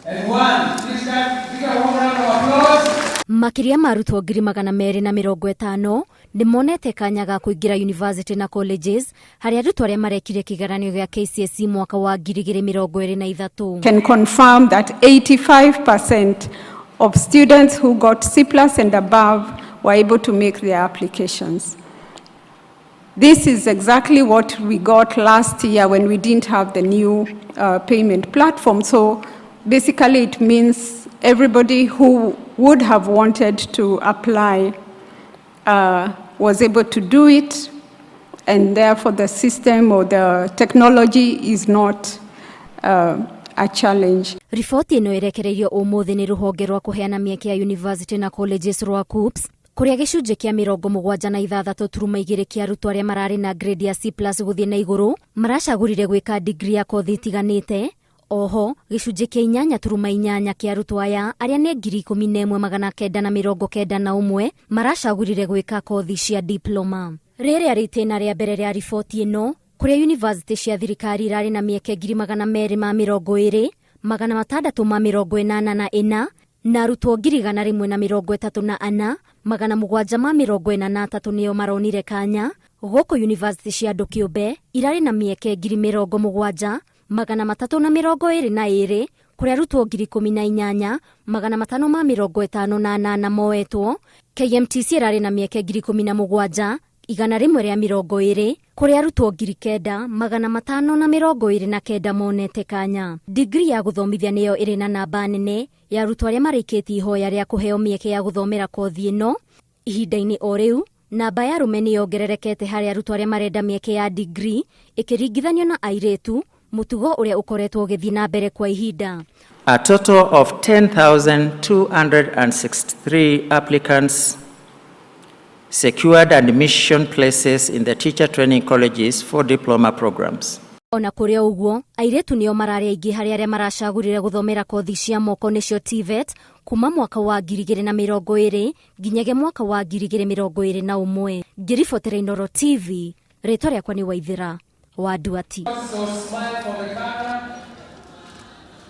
And one. Please clap. Give a warm round of applause. Makĩria ma arutwo 250,000 nĩ monete kanya ga kũingĩra university na colleges harĩ arutwo arĩa marekire kĩgeranio gĩa KCSE mwaka wa 2023. Can confirm that 85% of students who got C plus and above were able to make their applications. This is exactly what we got last year when we didn't have the new payment platform. So basically it means everybody who would have wanted to apply was able to do it, and therefore the system or the technology is not a challenge. Riboti ĩno ĩrekereirio ũmũthĩ nĩ rũhonge rwa kũheana mĩeke ya university na colleges rwa KUCCPS, kũrĩa gĩcunjĩ kĩa 76.2 kĩa arutwo arĩa mararĩ na grade ya C plus gũthiĩ na igũrũ maracagũrire gwĩka degree ya kothi itiganĩte. Oho gĩcunjĩ kĩa 8.8 kĩa arutwo aya, arĩa nĩ 11,991, maracagũrire gwĩka kothi cia diploma. Rĩrĩa rĩ itĩna rĩa mbere rĩa riboti ĩno, kũrĩa university cia thirikari irarĩ na mĩeke 220,684 na arutwo 134,783 nĩo maronire kanya. Gũkũ university cia andũ kĩũmbe irarĩ na mĩeke 70,322, kũrĩa arutwo 18,558 moetwo. KMTC ĩrarĩ na mĩeke 17,120, kũrĩa arutwo 9,529 monete kanya. Digrii ya gũthomithia nĩyo ĩrĩ na namba nene ya arutwo arĩa marĩkĩtie ihoya rĩa kũheo mĩeke ya gũthomera kothi ĩno. Ihinda-inĩ o rĩu, namba ya arũme nĩ yongererekete harĩ arutwo arĩa marenda mĩeke ya digrii ĩkĩringithanio na airĩtu, mũtugo ũrĩa ũkoretwo ũgĩthiĩ na mbere kwa ihinda. A total of 10,263 applicants secured admission places in the teacher training colleges for diploma programs. Ona kũrĩ o ũguo, airĩtu nĩo mararĩ aingĩ harĩ arĩa maracagũrire gũthomera kothi cia moko, nĩcio TVET, kuma mwaka wa 2020 nginyagia mwaka wa 2021. Ngĩribotera Inooro TV, rĩtwa rĩakwa nĩ Waithĩra wa Nduati. So smile for the camera.